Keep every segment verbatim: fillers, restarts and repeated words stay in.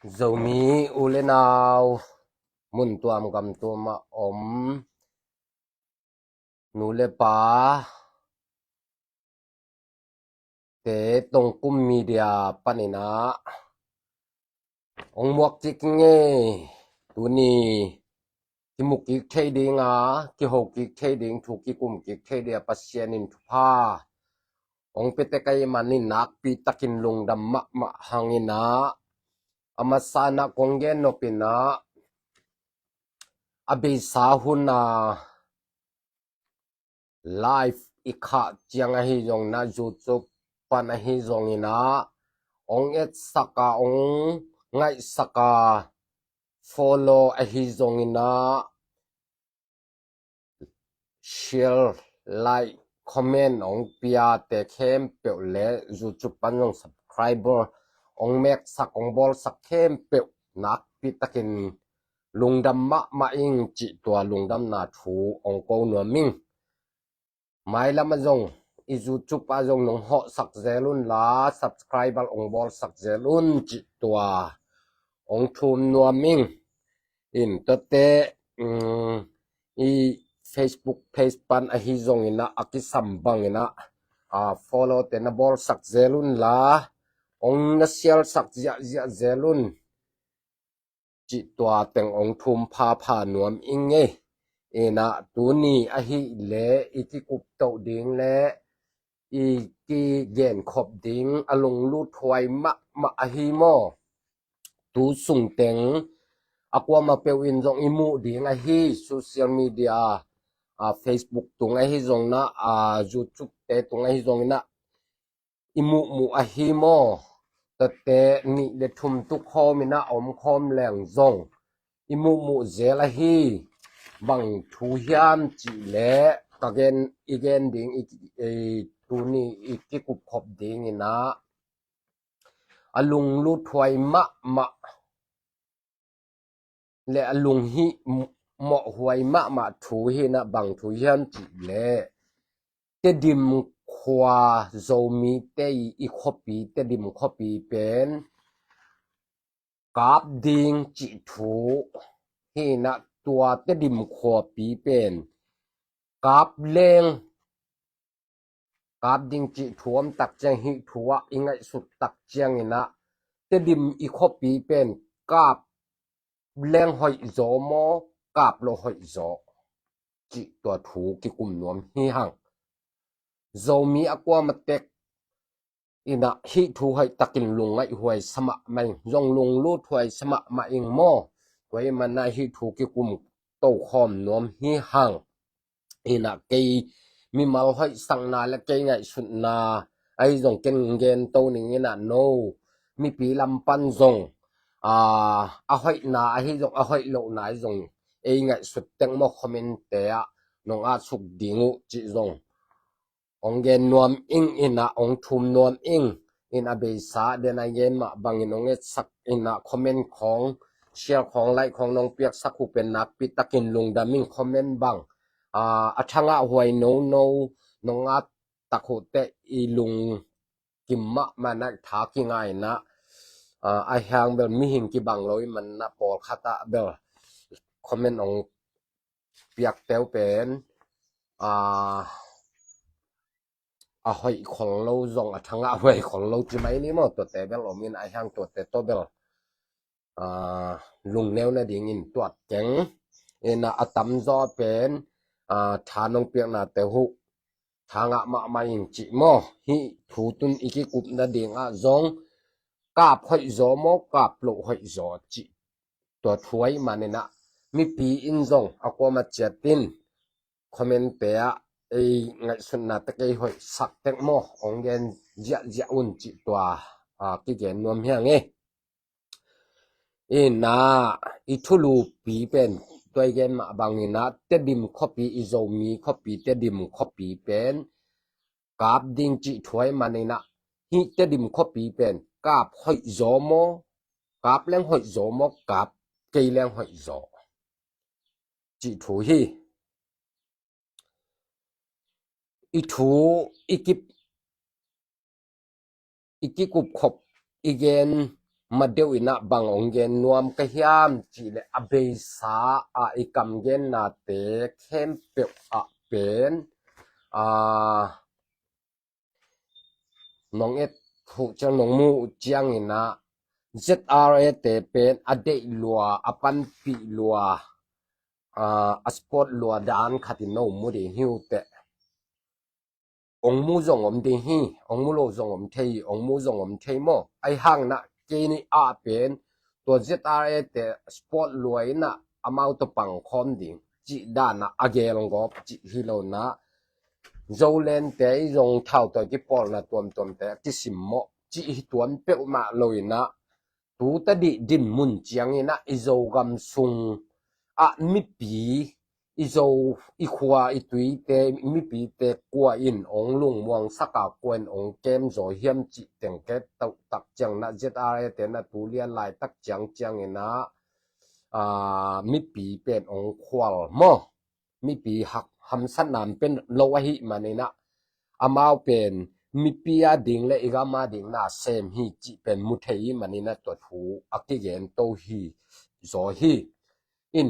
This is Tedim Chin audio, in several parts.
Zomi u le nau, mun tuam gam tuam ah om nu le pa te, Tongkum Media panin ah hong muak cik ing ei. Tuni kimu kik thei ding a, kiho kik thei ding, thu kikum kik thei ding a Pasian in thupha hong pia tek ahih manin nakpi takin lungdam mahmah hang in ah, a masa in ah kong gen nop in ah, a beisa hun a live i khah ciang ahi zong in ah, YouTube pan ahi zong in ah, hong etsak a, hong ngaihsak a, follow ahi zong in ah, share, like, comment hong piate khempeuh le YouTube pan zong subscriber hong meksak, hong bawlsak khempeuh nakpi takin lungdam mahmah ing cih tua lungdamna thu hong ko nuam ing. Mailam ah zong, i YouTube ah zong nong hawhsak zel un la, subscriber hong bawlsak zel un cih tua hong thum nuam ing. In tuate, um, i Facebook page pan ahi zong in ah, a kisam bang in ah, a follow te na bawlsak zel un la, hong na share sak ziahziah zel un cih tua teng hong thum phapha nuam ing ei. In ah tuni ahih leh i kikup toh ding le i kigenkhop ding a lunglut huai mahmah ahi maw? Tu sung teng a kuamah peuh in zong i muh ding ahi, social media, a, Facebook tung ahi zong in ah, a, YouTube te tung ahi zong in ah, i muhmuh ahi maw? Tuate nih le thum tuk khawm in ah om khawm leng zong i muhmuh zel ahi. Bang thu hiam cih leh ka gen, i gen ding i, i, tuni i kikup khop ding in ah, a lunglut huai mahmah le a lunghih mawh huai mahmah thu hi in ah, bang thu hiam cih leh Tedim khua, Zomite i, i khuapi, Tedim khuapi pen kap ding cih thu hi in ah, tua Tedim khuapi pen kap leng, kap ding cih thu om tak ciang, hih thu ah i ngaihsut tak ciang in ah, Tedim i khuapi pen kap leng hoih zaw maw, kap loh hoih zaw cih tua thu kikum nuam hi hang. Zomi a kuamah tek in ah hih thu hoih takin lungngaih huai sa mahmah ing, zong lunglut huai sa mahmah ing maw? Tua ahih manin ah hih thu kikum to khawm nuam hi hang. In ah kei mimal hoihsakna le kei ngaihsutna ahi zong ken gen to ning in ah, no, mipi lam pan zong, a, a hoihna ahi zong, a hoih lohna ahi zong, ei ngaihsut teng maw, comment te ah nong atsuk ding uh cih zong hong gen nuam ing in ah, hong thum nuam ing. In ah beisa den a i gen mah bangin hong etsak in ah, comment khawng, share khawng, like khawng nong piaksak uh pen nakpi takin lungdam ing. Comment bang, a, a thangah huai nono nong at tak uh teh i lungkim mahmah in ah, tha kinga in ah, a, a hiang bel mihing kibang lo ahih manin ah, pawlkhat ah bel comment hong piakte uh pen, a, a hoih khol lo zong, a thangah huai khol lo ci mai ni maw, tuate bel om in ah, a hiang tuate tawh bel, a, lungneu nadingin tuat keng. In ah a tamzaw pen, a, tha nong piaknate uh tha ngah mahmah ing cih maw? Hih thu tun i kikup nading ah zong kap hoih zaw maw, kap loh hoih zaw cih tua thu ahih manin ah, mipi in zong a kuamah ciat in comment te ah ei ngaihsutna tek, ei hoihsak tek maw, hong gen ziahziah un cih tua, a, kigen nuam hi hang e. In ah i thulupi pen tua i gen mah bangin ah, Tedim khuapi, i Zomi khuapi Tedim khuapi pen kap ding cih thu ahih manin ah, hih Tedim khuapi pen kap hoih zaw maw, kap leng hoih zaw maw, kap kei leng hoih zaw cih thu hi. I thu i kip, i kikup khop, i gen ma deuh inah bang hong gen nuam ka hiam cih leh a beisa ah i kam gennate khempeuh ah pen, aa, nong et uh ciang nong muh uh ciang inah Z R A te pen a deih lua, a panpih lua, aa, a support lua dan khat in no mu ding hi uh teh. Ong mu zong om ding hi, ong mu lo zong om thei, ong mu zong om thei maw. Ahi hang inah kei ni ah pen tua Z R A te support lua inah amau tawh pangkhawm ding cih dan ah a gel gawp cih hi lo inah, Zolente i zong thautawi kipawlna tuamtuamte a kisimmawh cih hi tuan peuhmah lo inah, tu tadih dinmun ciang inah i Zogam sung ah mipi, i Zo, i khua, i tuite, mipite kua in ong lungmuangsak a, kua in ong kem zaw hiam cih teng ke tawh tak ciang inah Z R A te inah tu lian laitak ciang ciang inah, aa, mipi pen ong khual maw. Mipi hak hamsatna pen lo ahih man inah amau pen mipi a ding le i gam a ding na sem hi cih pen mu thei ahih man inah tua thu a kigen to hi zaw hi. In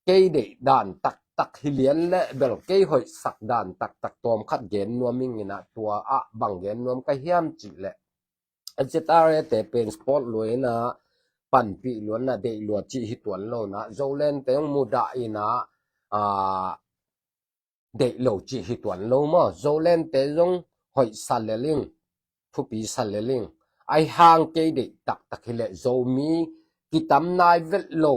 kei deih dan taktak hi lian le bel kei hoihsak dan taktak tawm khat gen nuam ing inah tua ah bang gen nuam ka hiam cih leh Z R A te pen support lua inah panpih lua inah deih lua cih hi tuan lo inah, Zolente zong mudah inah, aa, deih lo cih hi tuan lo maw. Zolente zong hoihsa lel ing, thupi sa lel ing. Ahi hang kei deih taktak hi leh Zomi kitam nai vet lo,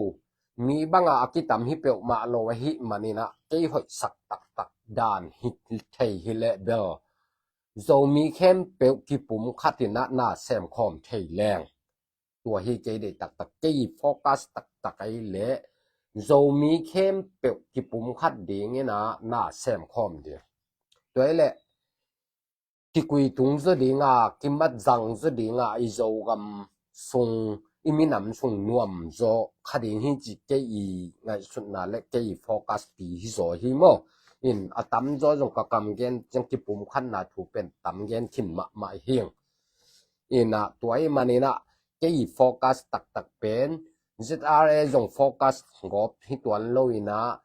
mi banga a kitam hi peuhmah lo ahih man inah kei hoihsak taktak dan hi thei hi leh bel Zomi khempeuh kipum khat inah na sem khawm thei leng. Tua hi kei deih taktak, kei focus taktak ahih leh Zomi khempeuh kipum khat ding inah na sem khawm ding. Tua ahih leh kikui tung zaw ding a, kimat zang zaw ding a, i Zogam sung, i minam sung nuam zaw kha ding hi cih kei i ngaihsutna le kei i focus pi hi zaw hi maw. In a tam zaw zong ka kam gen ciang kipum khatna thu pen tam gen khin mahmah hi ing. Inah tua ahih man inah kei i focus taktak pen Z R A zong focus gawp hi tuan lo inah,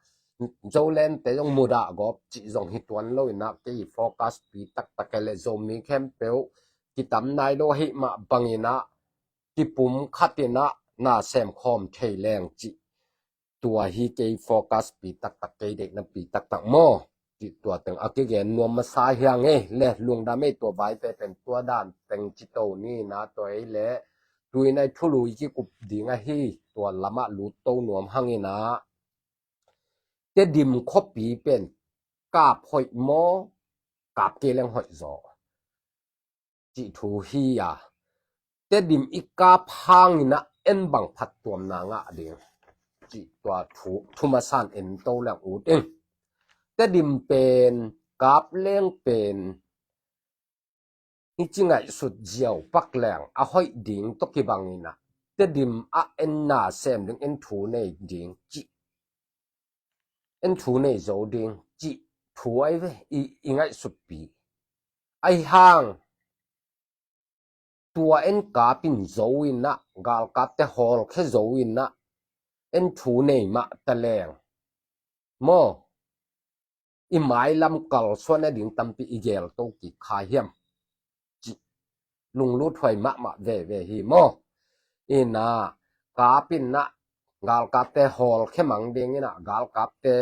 Zolente zong mudah gawp cih zong hi tuan lo inah kei i focus pi taktak ahih leh Zomi khempeuh kitam nai lo ahih mah bang inah kipum khat inah na sem khawm thei leng cih. Tua hi kei focus pi taktak, kei deihna pi taktak maw. Cih tua teng a kigen nuam masa hi ing e. Le lungdam e, tua vaite pen tua dan teng ci to ni inah tua ahih leh tu inah i thulu i kikup ding ahi, tua lamah lut to nuam hang inah. Tedim khuapi pen kap hoih maw, kap kei leng hoih zaw cih thu hi a. Tedim i kap hang inah en bang phattuamna ngah ding cih tua thu, thu masa in en to leng ut ing. Tedim pen kap leng pen hi ci ngaihsut ziau pak leng a hoih ding tawh kibang inah Tedim ah en na sem ding, en thu nei ding cih, en thu nei zo ding cih thu ahi ve i, i ngaihsut pi. Ahi hang tua en kap in zo inah, galkapte hawlkhia zo inah en thu nei mah ta leng maw, i mailam kalsuan a ding tampi i gel to kik kha hiam cih lunglut huai mahmah veve hi maw. Inah kap inah galkapte hawlkhia mang ding inah, galkapte,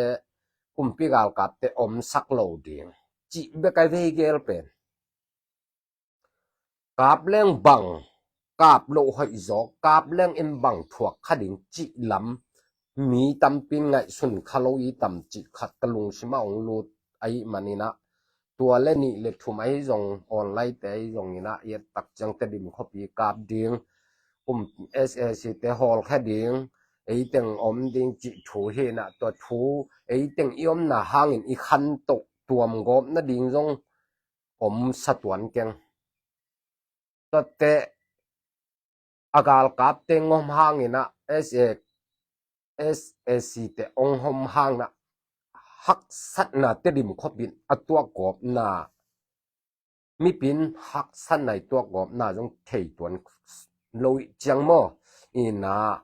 kumpi galkapte omsak lo ding cih bek ahi ve i gel pen. Kap leng bang kap loh hoih zaw, kap leng en bang thuak kha ding cih lam mi tampi in ngaihsun kha lo i tam cih khat ka lungsim ah hong lut ahih man inah, tua le nih le thum ahi zong online te ahi zong inah i et tak ciang Tedim khuapi kap ding, um, S A C te hawlkhia ding, eiteng om ding cih thu hi inah, tua thu eiteng i omna hangin i khantoh tuam gawp nading zong om sa tuan keng. Tuate a galkapte ngom hang inah S A, S A C te ong hom hang inah haksatna Tedim khuapi in a tuak gawpna, mipi in haksatna i tuak gawpna zong thei tuan lo ih ciang maw. Ina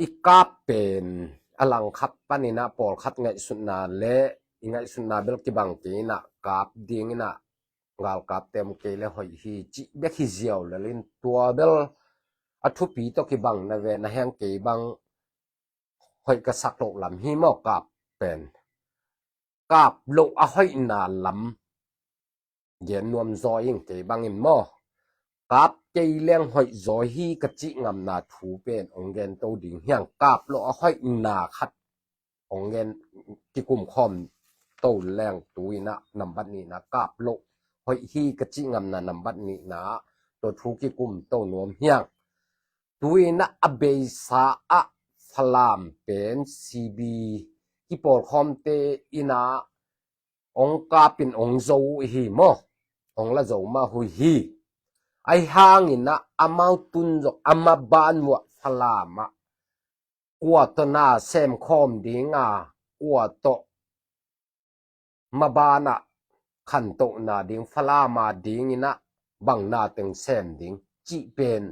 i kap pen a langkhat paninah pawlkhat ngaihsutna le i ngaihsutna bel kibang kei inah kap dinginah galkapte om kei le hoih hi cih bek hi ziau lelin tua bel a thupi tawh kibang na ve na hiang kei bang hoih ka sak loh lam hi maw kap pen. Kap loh a hoihna lam gen nuam zaw ing kei bangin maw. Kap kei leng hoih zaw hi ka cih ngamna thu pen ong gen to ding hiang kap loh a hoihna khat ong gen kikum khawm to leng tu inah nambat nihna kap loh hoih hi ka cih ngamna nambat nihna tua thu kikum to nuam hiang. Tu inah a beisa ah Falam pen C B kipawlkhawmte inah ong kapin ong zo uh hi maw. Ong la zo mah uh hi. Ahi hanginah amau tun zong a maban uh ah Falam ah kua tawh na semkhawm dinga kua tawh mabanah khantohna ding Falama dinginah bangna teng sem ding cih pen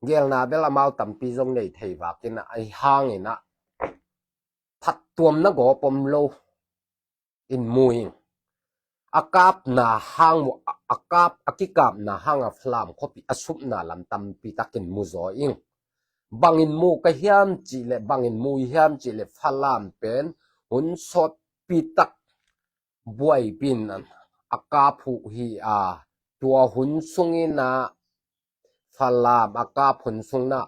gelna bel amau tampi zong nei thei vakinah ahi hanginah phattuamna gawp om lo in mu ing. A kapna hang a kap a kikapna hang a Falam khuapi a supna lam tampi takin mu zaw ing. Bangin mu ka hiam cih le bangin mu hiam cih le Falam pen hun sawtpi tak buaipin a kap uh hi a tua hun sungin a Falam a kap hun sungna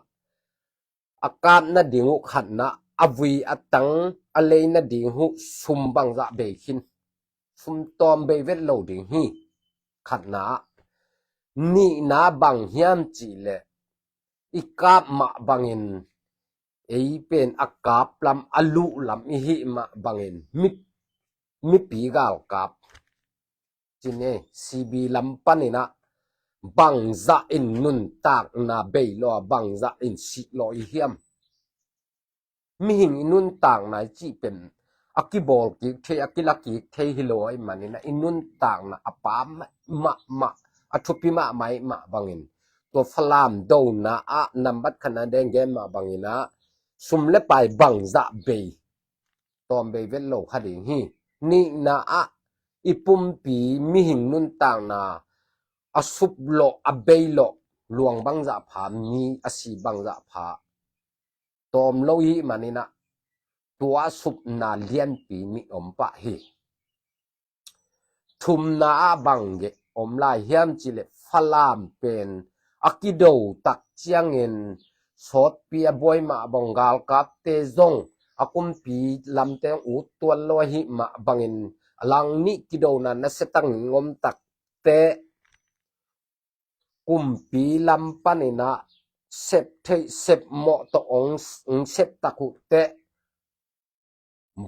a kap nading uh khatna a vui a tang a lei nading uh sum bangzah bei khin. Sum tawm bei vet lo ding hi khatna ah nihna bang hiam cih le i kap mah bangin ei pen a kap lam a luh lam i hih mah bangin mi, mipi galkap cin ei C B lam paninah bangzah in nuntakna bei lo a bangzah in sih lo i hiam. Mihing i nuntakna i cih pen a kibawl kik thei a kila kik thei hi lo a i maninah i nuntakna a pa mahmah a thupi mahmah i mah bangin tua Falam dona ah nambat khatna deng gen mah banginah sum le pai bangzah bei tawm bei vet lo kha ding hi. Nihna ah i pumpi mihing nuntakna a sup lawh a bei lawh luang bangzah pha mi a si bangzah pha tawm lo i hih maninah tua a supna lianpi nih om pah hi. Thumna ah bang geh om lai hiam cih le Falam pen a kido tak ciangin sawtpi a buai mah bang galkapte zong a kumpi lamte ut tuan lo ahi mah bangin a lang nih kidona nasia tangin om takte kumpi lam paninah sep theih sep mawh tawh ong sep tak uh teh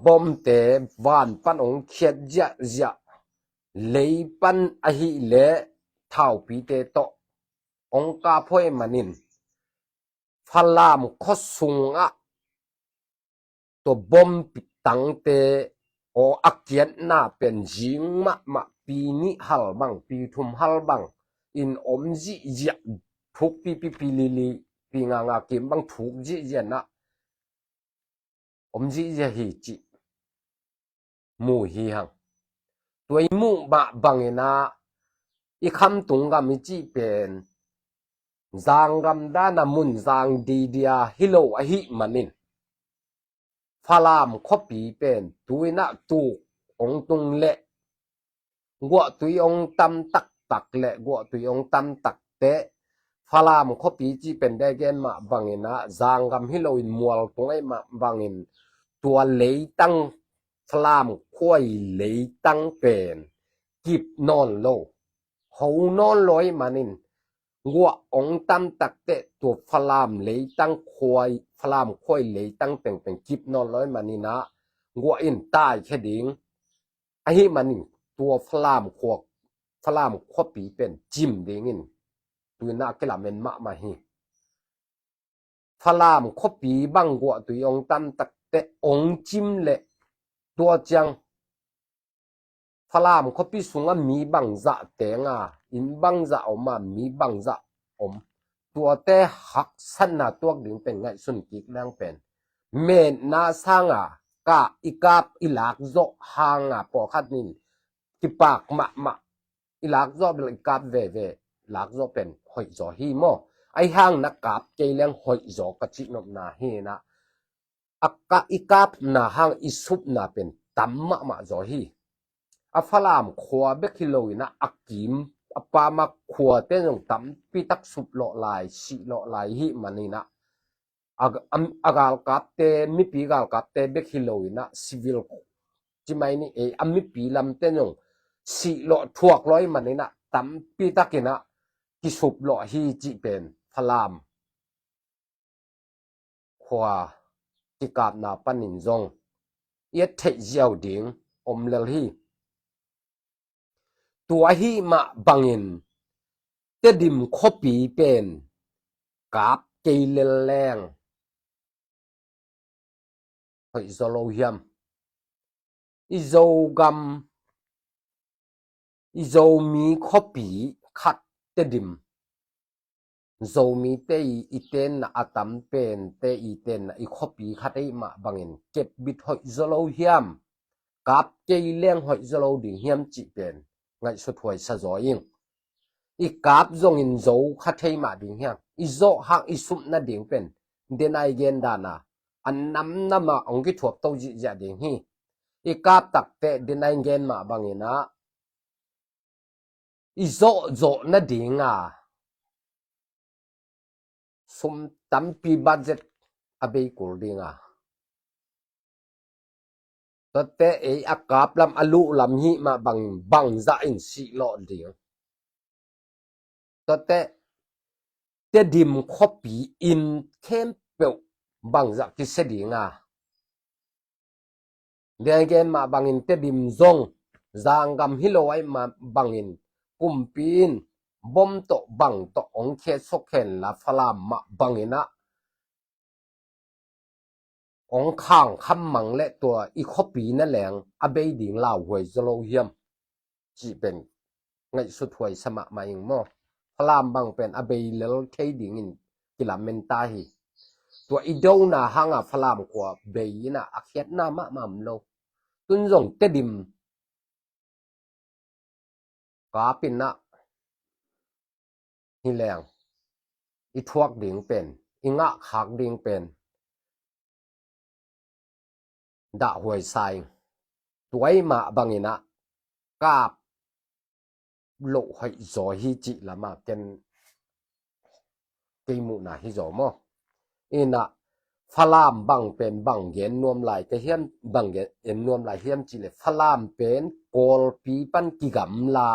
bomte van pan ong khiat ziahziah lei pan ahih leh thaupite tawh ong kap hoih manin Falam khuasung ah tua bom tangte aw a kiatna pen zing mahmah pi nih hal bang pi thum hal bang in om zihziah thuk pi pi pi lili pi nganga kim bang thuk zihziah na om zihziah hi cih mu hi hang. Tua i muh mah banginah i khamtung gam i cih pen zanggam dana mun zang didia hi lo ahih manin Falam khuapi pen tuinah tuk ong tung leh guahtui ong tam taktak leh guahtui ong tam takteh Falam khuapi cih pen degen mah banginah zanggam hi loin mual tung aih mah bangin tua leitang Falam khuai leitang pen kip nawn lo ho nawn lo aih manin guah ong tam takteh tua Falam leitang khuai Falam khuai leitang pengpeng kip nawn lo aih maninah guah in taikhia ding ahih manin tua Falam khua Falam khuapi pen cim dingin tuinah kilamen mahmah hi. Falam khuapi bang guahtui ong tam takteh ong cim leh tua ciang Falam khuapi sungah mi bangzah teng a, inn bangzah om a, mi bangzah om, tuate haksatna tuak ding pen ngaihsun kik leng pen metna sanga ka i kap i lak zawh hanga pawlkhat in kipak mahmah, i lak zawh bel i kap veve, lak zawh pen hoih zaw hi maw. Ahi hang na kap kei leng hoih zaw ka cihnopna hi na. A ka i kapna hang i supna pen tam mahmah zaw hi. A Falam khua bek hi lo inah a kim a pama khuate zong tampi tak suplawh lai, sihlawh lai hi maninah a, a, a galkapte, mipi galkapte bek hi lo inah civil ci mai ni ei, a mipi lamte zong sihlawh thuak lawi maninah tampi takinah kisuplawh hi cih pen Falam khua kikapna panin zong i et theih ziau ding om lel hi. Tua ahi mah bangin Tedim khuapi pen kap kei lel leng hoih zaw lo hiam? I Zogam, i Zomi khuapi khat Tedim, Zomite i, i tenna a tam pente i tenna i khuapi khat ei mah bangin kepbit hoih zaw lo hiam? Kap kei leng hoih zaw lo ding hiam cih pen ngaihsut huaisa zaw ing. I kap zongin zo kha thei mah ding hiam? I zawh hang i sup nading pen denai gen dana a namnamah hong kithuak to zihziah ding hi. I kap takte denai gen mah banginah i zawhzawh nadinga sum tampi budget a bei kul dinga, tuate ei a kap lam a luh lam hih mah bang, bangzah in sihlawh ding. Tuate Tedim khuapi in khempeuh bangzah kisia dinga. Degen mah bangin Tedim zong zanggam hi lo ahi mah bangin kumpi in bom tawh bang tawh hong khiatsuak khen la Falam mah banginah hong khangkham mang le tua i khuapi na leng a bei ding lauhuai zaw lo hiam? Cih pen ngaihsut huaisa mahmah ing maw. Falam bang pen a bei lel thei dingin kilamen ta hi. Tua i dona hanga Falam khua bei inah a khiatna mahmah om lo. Tun zong Tedim kapinah hi leng i thuak ding pen, i ngahkhak ding pen dahhuai sa ing. Tua ahi mah banginah kap loh hoih zaw hi cih lama ken kei muhna hi zaw maw. Inah Falam bang pen bang gen nuam lai ka hiam, bang gen nuam lai hiam cih le Falam pen Kawlpi pan kigamla,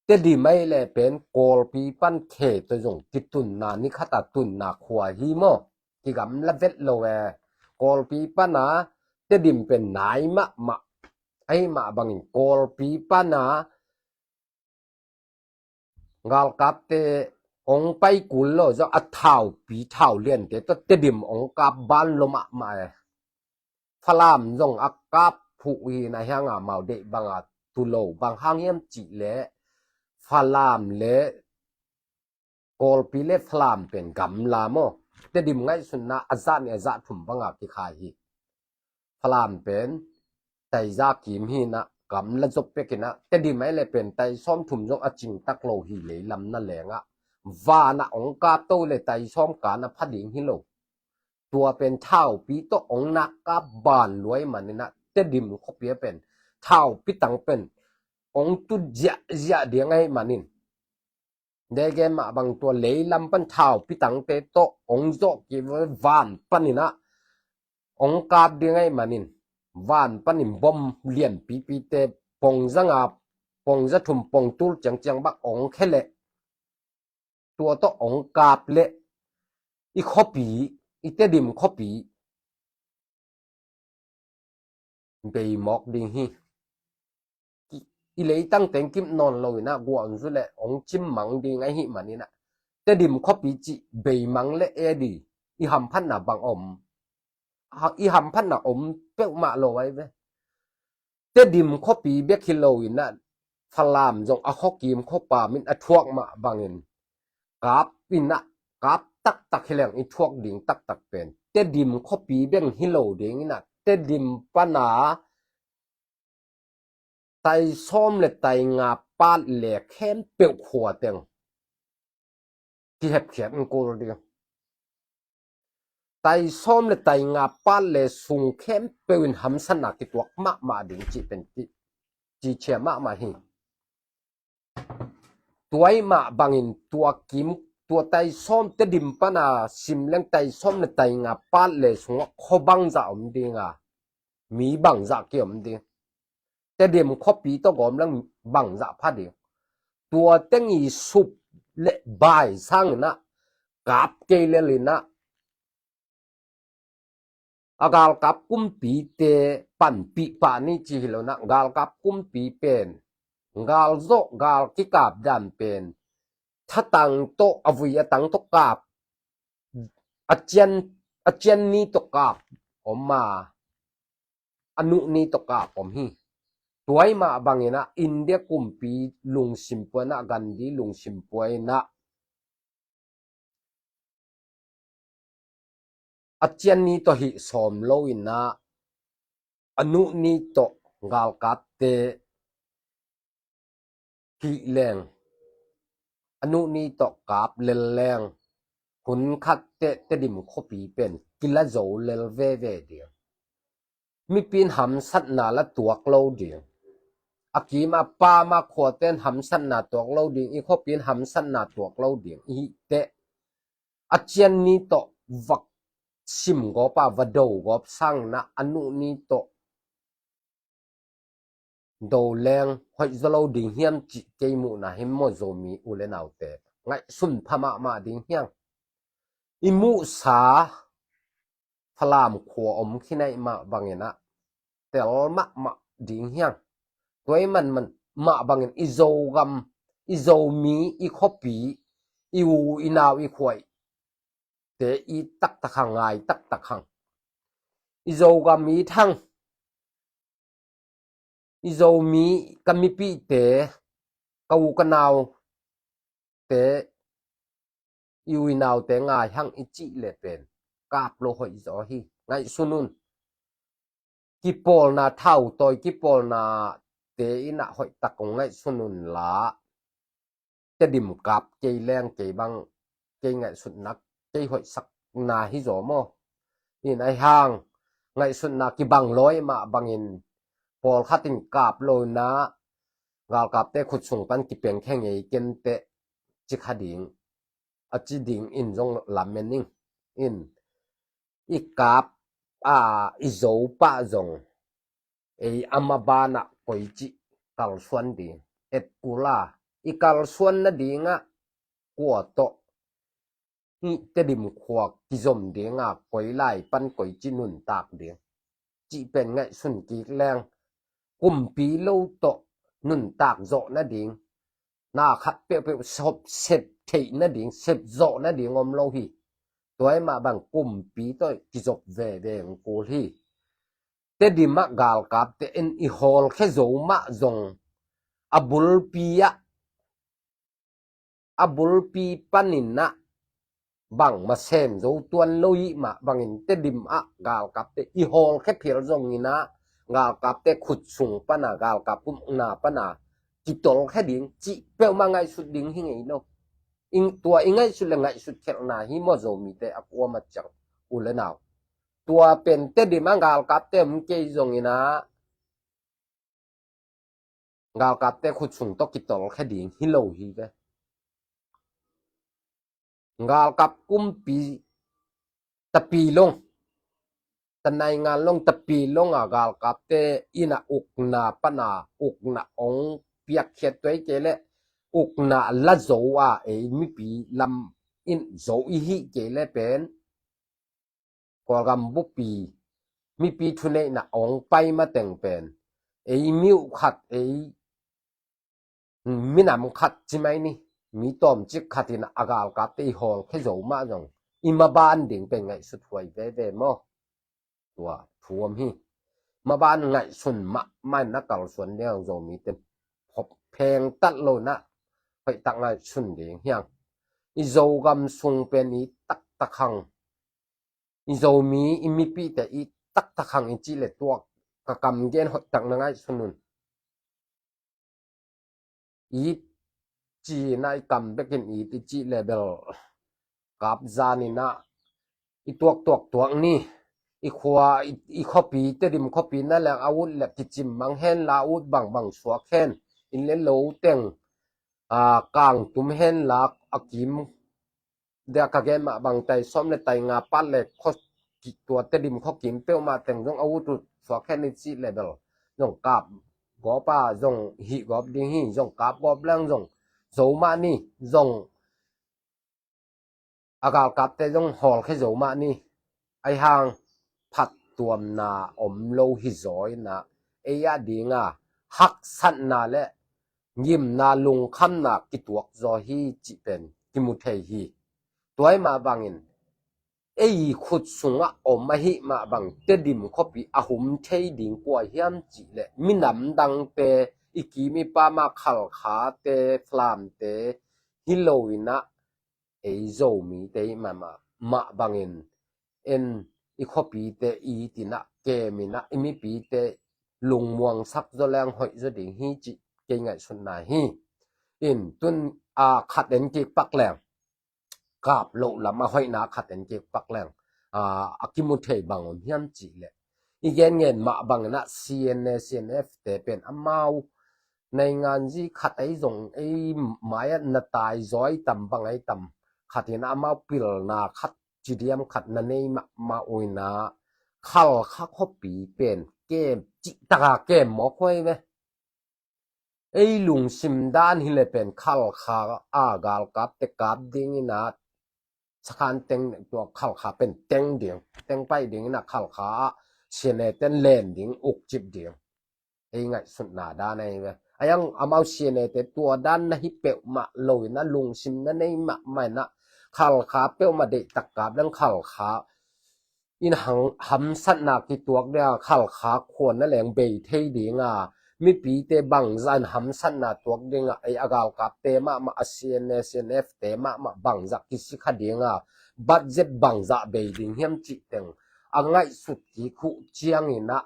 Tedim ahi le pen Kawlpi pan khe tawh zong kitunna, ni khata tunna khua hi maw. Kigamla vet lo e. Kawlpi pana Tedim pen nai mahmah ahi mah bangin Kawlphi pana galkapte hong pai kul lo zong a thaupi thau liante tawh Tedim hong kap ban lo mahmah e. Falam zong a kap phuh hi na hianga mau deih banga tu lo bang hang hiam cih leh Falam le Kawlpi le Falam pen gamla maw? Tedim ngaihsutna a zah nih a zah thum banga kikhai hi. Falam pen taiza kim hi na gamla zop pekina Tedim ahi le pen tai sawm thum zong a cingtak lo hi lei lam na lengah. Vana hong kap to le tai sawm kana pha ding hi lo. Tua pen thaupi tawh hong nak kap ban luai manina Tedim khuapi a pen thaupi tang pen hong tut ziahziah ding ahi manin. Degen mah bang tua lei lam pan thaupi tangte tawh hong zawh kik van panina hong kap ding ahi manin van panin bom lianpipite pongza nga pongza thum pongtul ciangciang bak hong khe leh tua tawh hong kap leh i khuapi, i Tedim khuapi bei mawk ding hi. I leitang teng kip nawn lo ina guah un zu le hong cim mang ding ahi manina Tedim khuapi cih bei mang le e di i hamphatna bang om? I hamphatna om peuhmah lo ahi ve. Tedim khuapi bek hi lo in ah, Falam zong a khuakim khuapam in a thuak mah bangin, kap in ah, kap taktak hi leng i thuak ding taktak pen Tedim khuapi bek hi lo ding in ah, Tedim pana tai sawm le tai nga pat le khempeuh khua teng kihepkhiat in kul ding. Tai sawm le tai nga pat le sung khempeuh in hamsatna kituak mahmah ding cih pen ci, cicia mahmah hi. Tua ih mah bangin tua kim, tua tai sawm, Tedim pana sim leng tai sawm le tai nga pat le sungah khua bangzah om ding a, mi bangzah kiom ding. Tedim khuapi tawh gawm leng bangzah pha ding. Tua teng i sup le bai sangin ah, kap kei lel in ah, a galkap kumpite panpih pah ni ci hi lo in ah, galkap kumpi pen, gal zawh, gal kikap dan pen, thatang tawh, a vui a tang tawh kap, a cian, a cian ni tawh kap om a, a nuh ni tawh kap om hi. Tua ih mah bangin ah India kumpi lungsim pua in ah, Gandhi lungsim pua in ah, a cian ni tawh hih sawm lo in ah, a nuh ni tawh galkapte hih leng, a nuh ni tawh kap lel leng, hun khat teh Tedim khuapi pen kila zo lel veve ding. Mipi in hamsatna la tuak lo ding. A kim a pam a khuate in hamsatna tuak lo ding, i khuapi in hamsatna tuak lo ding. I hih teh a cian ni tawh va sim gawp a, va do gawp sangin ah, a nuh ni tawh do leng hoih zaw lo ding hiam cih kei muhna hi maw, Zomi u le naute. Ngaihsun pha mahmah ding hiang. I muhsa Falam khua om khin ahih mah bangin ah tel mahmah ding hiang. Tua ih man, man mah bangin i Zogam, i Zomi, i khuapi, i u i nau, i khuaite it taktak hang, ngai taktak hang. I Zogam it hang. I Zomi, ka mipihte, ka u ka naute, i u i naute ngai hang i cih le pen kap lo hoih zaw hi. Ngaihsun un. Kipawlna, thautawi kipawlnate in ah hoih tak hong ngaihsun un la, Tedim kap kei leng kei bang, kei ngaihsutna, kei hoihsakna hi zaw maw. In ahi hang ngaihsutna kibang lawi mah bangin pawlkhat in kap lo in ah, galkapte khut sung pan kipengkhe ngei ken teh ci kha ding, a ci ding in zong lamen ing. In i kap a, i zo pah zong, ei a maban ah koici kalsuan ding, et kul a, i kalsuan nading ah kua tawh, i Tedim khua kizom ding a, koi lai pan koici nuntak ding cih pen ngaihsun kik leng, kumpi lo tawh nuntak zawh nading, na khat peuhpeuh sep, sep theih nading, sep zawh nading om lo hi. Tua ih mah bang kumpi tawh kizop veve hong kul hi. Tedim ah galkapte in i hawlkhia zo mah zong, a bulpi ah, a bulpi panin ah bangmah sem zo tuan lo ih mah bangin Tedim ah galkapte i hawlkhia phial zongin ah, galkapte khut sung pana, galkap upna pana kitolkhia ding cih peuhmah ngaihsut ding hi ngei lo. Tua i ngaihsut le ngaihsut khelhna hi maw, Zomite a kuamah ciang u le nau. Tua pen Tedim ah galkapte om kei zongin ah, galkapte khut sung tawh kitolkhia ding hi lo hi ve. Galkap kumpi, tapilong, tanaingan long, tapilong a galkapte in ah ukna pana ukna ong piakkhiat tuai kei leh, ukna la zo a, ei mipi lam in zo i hih kei leh pen, Kawlgam bupi mipi thuneihna ong pai mateng pen, ei mi uh khat, ei minam khat ci mai ni, mi tawmcik khat in a galkapte i hawlkhia zo mah zong, i maban ding pen ngaihsut huai veve maw. Tua thu om hi. maban ngaihsun mahmah in na kalsuan ding ang Zomite phengtat lo na hoihtak ngaihsun ding hiang. I Zogam sung pen i taktak hang, i Zomi i mipite i taktak hang i cih le tuak ka kam gen hoihtak na ngaihsun un. It ci na i kam bekin it i cih le bel kap zan ina i tuaktuak tuak ni. I khua i, i khuapi Tedim khuapi na leng a ut le kicim mang hen la ut bangbang suak hen. In le lo teng a kang tum hen la a kim dia ka gen mah bang tai sawm le tai nga pat le kho tua Tedim khuakim peuhmah teng zong a ut ut suak hen i cih le bel zong kap gawp a zong hih gawp ding hi. Zong kap gawp leng zong zo mah ni. Zong a galkapte zong hawlkhia zo mah ni. Aihang phattuamna om lo hi zaw ina ei a dinga haksatna le ngimna lungkhamna kituak zaw hi cih pen kimu thei hi. Tuai mah bangin ei khut sungah om ahi mah bang Tedim khuapi a hum thei ding kua hiam cih le minam dangte i kim i pama Khalkhate Falamte hi lo ina ei Zomite i mah mah bangin en i khuapite i tina kem ina i mipite lungmuangsak zaw leng hoih zaw ding hi cih kei ngaihsutna hi. In tun a khat en kik pak leng kap loh lam a hoihna khat en kik pak leng a kimu thei bang om hiam cih le i gen ngen mah bangin a C N A C N F te pen amau nainganzi khat ahi zong ei mai-ah na tai zaw ahi tam bang ahi tam khat in amau pilna khat cidiam khat na nei mahmah uh ina Khalkha khuapi pen kem cihtaka kem mawk huai ve. Ei lungsim dan hi le pen Khalkha a galkapte kap ding ina sakhan teng tua Khalkha pen teng ding teng pai ding ina Khalkha a C N A ten len ding ukcip ding ei ngaihsutna dan ahi ve. Ayang amau C N A te tua dan na hi peuhmah lo ina lungsim na nei mahmah ina Khalkha peuhmah deihtak kap leng Khalkha in hamsatna kituak dinga Khalkha khua na leng bei thei dinga mipite bangzah in hamsatna tuak dinga ei a galkapte mahmah a C N A C N F te mahmah bangzah kisikha dinga budget bangzah bei ding hiam cih teng a ngaihsut kik uh ciangin ah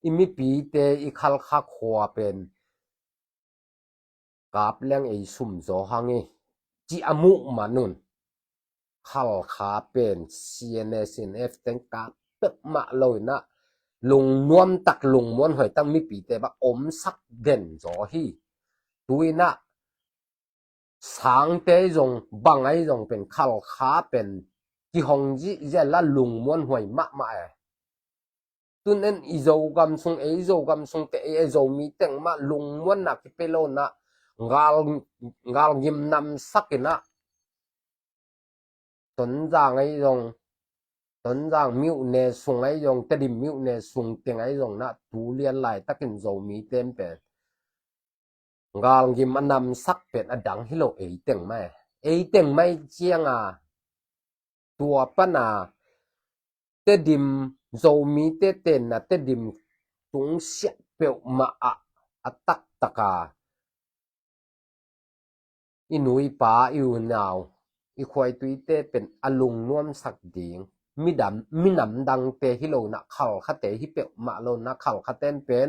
i mipite i Khalkha khua pen kap leng ei sum zaw hang i ci a muh man un Khalkha pen C N A C N F teng kap peuhmah lo ina lungnuam tak lungmuan huai tak mipite bang omsak den zaw hi. Tu ina sangte zong bang ahi zong pen Khalkha pen kihong zihziah la lungmuan huai mahmah e. Tun en i Zogam sung ei Zogam sung te ei Zomi teng mah lungmuanna kipia lo na ngal ngalgim namsak ina Tonzang ahi zong Tonzang miuhne sung ahi zong Tedim miuhne sung teng ahi zong na tu lian laitakin Zomi ten pen ngalgim a namsak pen a dang hi lo ei teng mai ei teng mai cianga tua pana Tedim Zomite tenna Tedim tungsiah peuhmah ah a taktaka i nu i pa i unau i khua i tuite pen a lungnuamsak ding midam minam dangte hi lo na Khalkhate hi peuhmah lo na Khalkhaten pen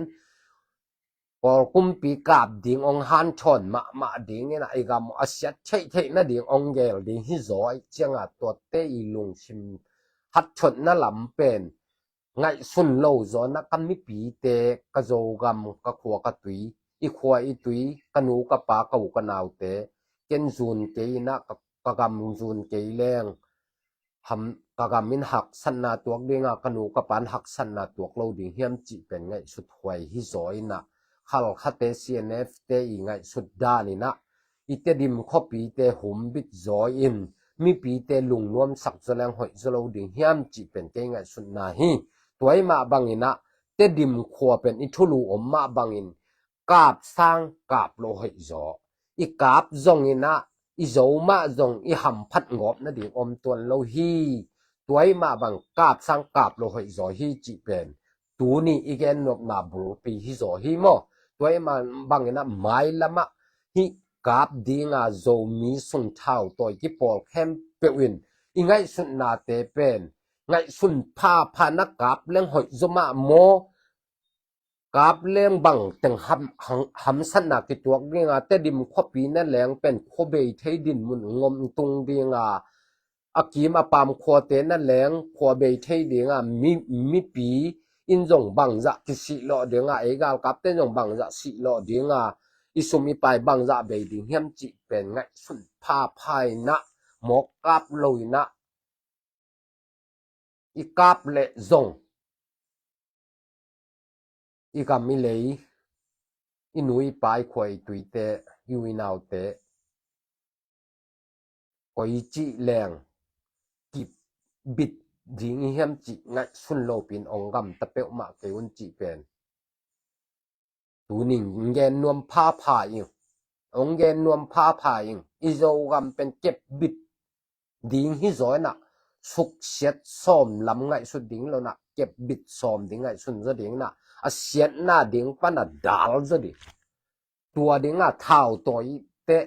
Kawl kumpi kap ding ong hanthawn mahmah ding ina i gam a siat theihtheih nading ong gel ding hi zaw i cianga tuate i lungsim hatthotna lam pen ngaihsun lo zaw na ka mipite ka Zogam ka khua ka tui i khua i tui ka nu ka pa ka u ka naute ken zun kei ina ka, ka gam zun kei leng ham ka gam in haksatna tuak dinga ka nu ka pan haksatna tuak lo ding hiam cih pen ngaihsut huai hi zaw ina Khalkhate C N F te i ngaihsut dan ina i Tedim khuapite humbit zaw in mipite lungnuamsak zaw leng hoih zaw lo ding hiam cih pen kei ngaihsutna hi. Tuai mah bangin ah Tedim khua pen i thulu om mah bangin kap sang kap lo hoih zaw i kap zongin ah i zo mah zong i hamphat ngawp nading om tuan lo hi. Tuai mah bang kap sang kap lo hoih zaw hi cih pen tuni i gen nopna bulpi hi zaw hi maw? Tua i man bangin ah mailamah hih kap dinga Zomi sung thautawi kipawl khempeuh in i ngaihsutnate pen ngaihsun phapha na kap leng hoih zaw mah maw? Kap leng bang teng ham, ham, hamsatna kituak dinga, Tedim khuapi na leng pen khua bei thei dinmun ngom tung dinga, a kim a pam khuate na leng khua bei thei dinga, mi, mipi in zong bangzah kisihlawh dinga, ei galkapte zong bangzah sihlawh dinga, i sum i pai bangzah bei ding hiam cih pen ngaihsun phapha in ah, mawk kap lo in ah, i kap leh zong i gam i lei, i nu i pa, i khua i tuite, i u i naute koici leng kibit ding i hiam cih ngaihsun lopin ong gamta peuhmah kei un cih pen tuning gen nuam phapha ing. Ong gen nuam phapha ing. I Zogam pen kepbit ding hi zaw inah, suksiat sawm lam ngaihsut ding lo inah, kepbit sawm ding ngaihsun zaw ding inah, a siatna ding pana dal zaw ding. Tua dinga thautawi teh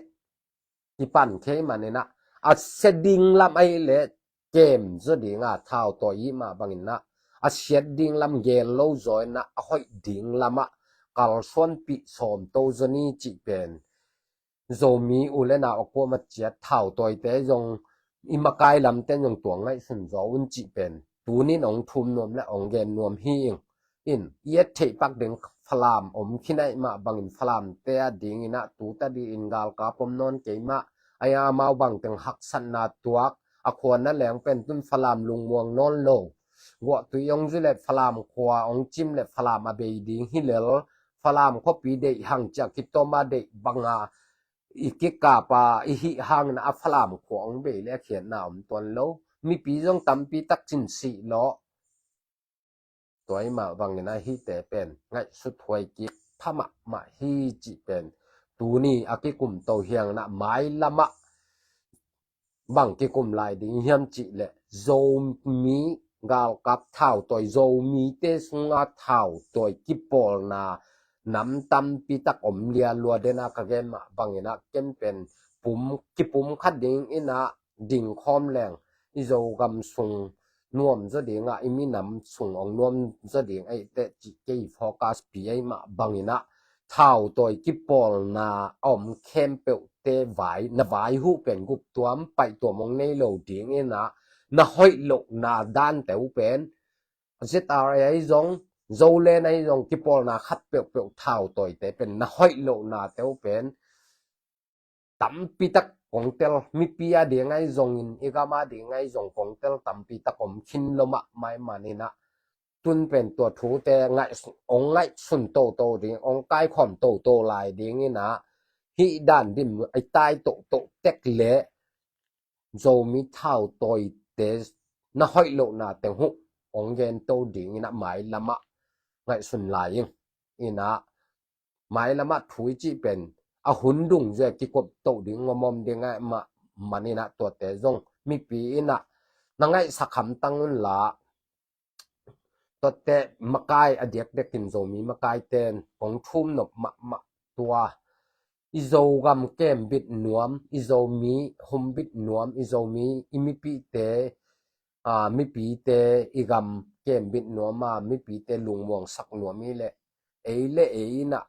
kipan khei man inah, a sia ding lam ahi leh kem zaw dinga thautawi i mah bangin ah, a siat ding lam gel lo zaw inah, a hoih ding lamah kalsuanpih sawm to zaw ni cih pen Zomi u le nau a kuamah ciat thautawite zong i makai lamten zong tua ngaihsun zaw un cih pen tunin ong thum nuam le ong gen nuam hi ing. In i et theih pak ding Falam om khin ahih mah bangin Falamte a dingin ah tu ta dingin galkap om nawn kei mah. Ai amau bangteng haksatna tuak, a khua na leng pen tun Falam lungmuang nawn lo. Guahtui ong zui le Falam khua ong cim le Falam a bei ding hi lel. Falam khuapi deih hang ciah kitawm a deih banga i kikap a i hih hangin a Falam khua ong bei le a khiatna om tuan lo. Mipi zong tampi tak cin sih lawh. Tua i mah bangin a hihte pen ngaihsut huai kik pha mahmah hi cih pen tuni a kikum to hiangin ah mailamah bang kikum lai ding hiam cih leh Zomi galkap thautawi, Zomite sunga thautawi kipawlna nam tampi tak om lialua dena ka gen mah bangin ah ken pen pum, kipum khat ding inah ding khawm leng i Zogam sung nuam zaw dingah, i minam sung ong nuam zaw ding ahi teh cih kei focus pi ahi mah bangin ah thautawi kipawlna a om khempeuhte vai, na vai huh pen guptuam paihtuam ong nei lo dingin ah, na hoih lohna dante uh pen Z R A ahi zong, Zoland ahi zong kipawlna khat peuhpeuh thautawite pen na hoih lohnate uh pen tampi tak kong tel, mipi a ding ahi zongin, i gam a ding ahi zong kong tel tampi tak om khin lo mahmah ahih manin ah, tun pen tua thute ngaih, ong ngaihsun toto ding, ong kaikhawm toto lai dingin ah, hih dan dim i tai toto tek leh Zomi thautawite na hoih lohna teng huh ong gen to dingin ah mailamah ngaihsun lai ing. Inah mailamah thu i cih pen a hun dungzui a kikop toh ding ngomom ding ahih mah manin ah tuate zong mipi inah na ngaihsak hamtang unla, tuate makai a diakdiakin Zomi makaiten kong thum nop mahmah tua i Zogam kembit nuam, i Zomi humbit nuam, i Zomi i mipite, a, mipite i gam kembit nuam a, mipite lungmuangsak nuam i leh, ei le ei inah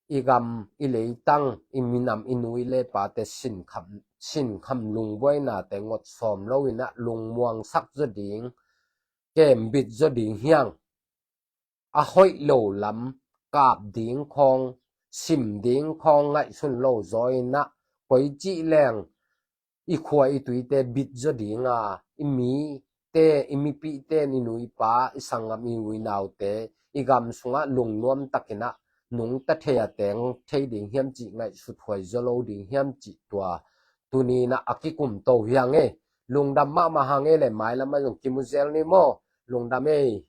i gam, i leitang, i minam, i nu i le pate sinkham, sinkham lungbuainate ngot sawm lo inah lungmuangsak zaw ding, kembit zaw ding hiang. A hoih lo lam kap ding khawng, sim ding khawng ngaihsun lo zaw inah, koi cih leng i khua i tuite bit zaw dinga, i mite, i mipite, i nu i pa, i sanggam, i u i naute i gam sungah lungnuam takin ah nungta thei a teng thei ding hiam cih ngaihsut huai zaw lo ding hiam cih tua tuni inah a kikum to hiang ei. Lungdam mahmah hang ei le, mailamah zong kimu zel ni maw? Lungdam ei.